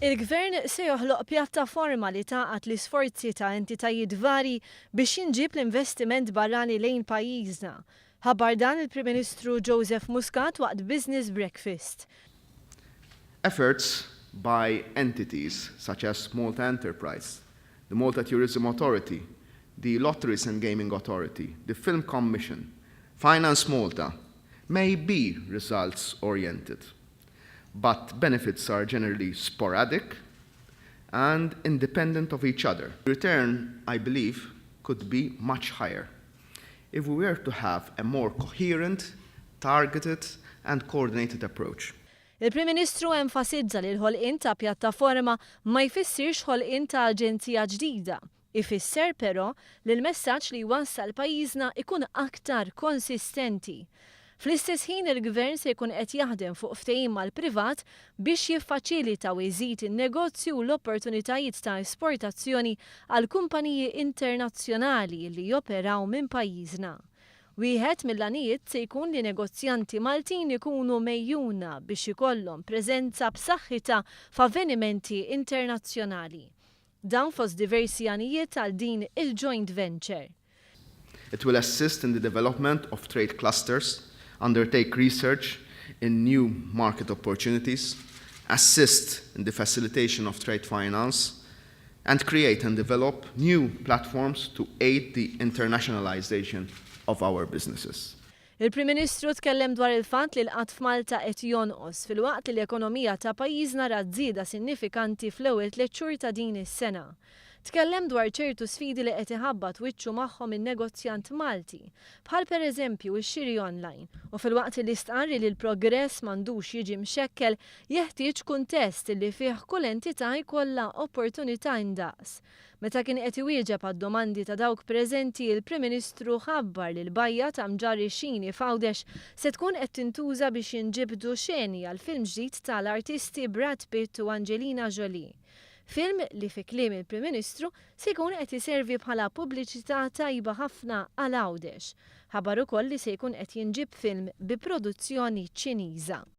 Il-Gvern se joħloq pjattaforma li tgħaqqad l-isforzi ta' entitajiet vari biex jinġieb l-investiment barrani lejn pajjiżna. Ħabbar dan il-Prim Ministru Joseph Muscat waqt Business Breakfast. Efforts by entities such as Malta Enterprise, the Malta Tourism Authority, the Lotteries and Gaming Authority, the Film Commission, Finance Malta, may be results oriented, but benefits are generally sporadic and independent of each other. Return, I believe, could be much higher if we were to have a more coherent, targeted and coordinated approach. Il-Prim Ministru enfasizza li l-ħolqien ta' pjattaforma ma jfissirx ħolqien ta' aġenzija ġdida. Ifisser però li l-messaġġ li jwassal pajjiżna ikun aktar konsistenti. Fl-istess ħin, il-Gvern se jkun qed jaħdem fuq ftehim mal-privat biex jiffaċilita u jżid in-negozju u l-opportunitajiet ta' esportazzjoni għal kumpaniji internazzjonali li joperaw minn pajjiżna. Wieħed mill-għanijiet se jkun li negozjanti Maltin ikunu megħjuna biex ikollhom preżenza b'saħħitha f'avvenimenti internazzjonali. Dan fost diversi għanijiet għal din il-joint venture. It will assist in the development of trade clusters, undertake research in new market opportunities, assist in the facilitation of trade finance, and create and develop new platforms to aid the internationalization of our businesses. Il-Prim Ministru tkellem dwar il-fatt li l-qgħad f'Malta qed jonqos filwaqt li l-ekonomija ta' pajjiżna rat żieda sinifikanti fl-ewwel 3 xhur ta' din is-sena. Tkellem dwar ċertu sfidi li qed iħabbat wiċċu magħhom in-negozjant Malti, bħal pereżempju x-xiri online, u filwaqt li stqarri li l-progress m'għandux jiġi mxekkel, jeħtieġ kuntest li fih kull entità jkollha opportunità indaqs. Meta kien qed iwieġeb għad-domandi ta' dawk preżenti, il-Prim Ministru ħabbar li l-bajja ta' Mġarr ix-Xini f'Għawdex se tkun qed tintuża biex jinġibdu xeni għal film ġdid tal-artisti Brad Pitt u Angelina Jolie. Film li, fi kliem il-Prim Ministru, se jkun qed iservi bħala pubbliċità tajba ħafna għal Għawdex. Ħabbar ukoll li se jkun qed jinġib film bi produzzjoni Ċiniża.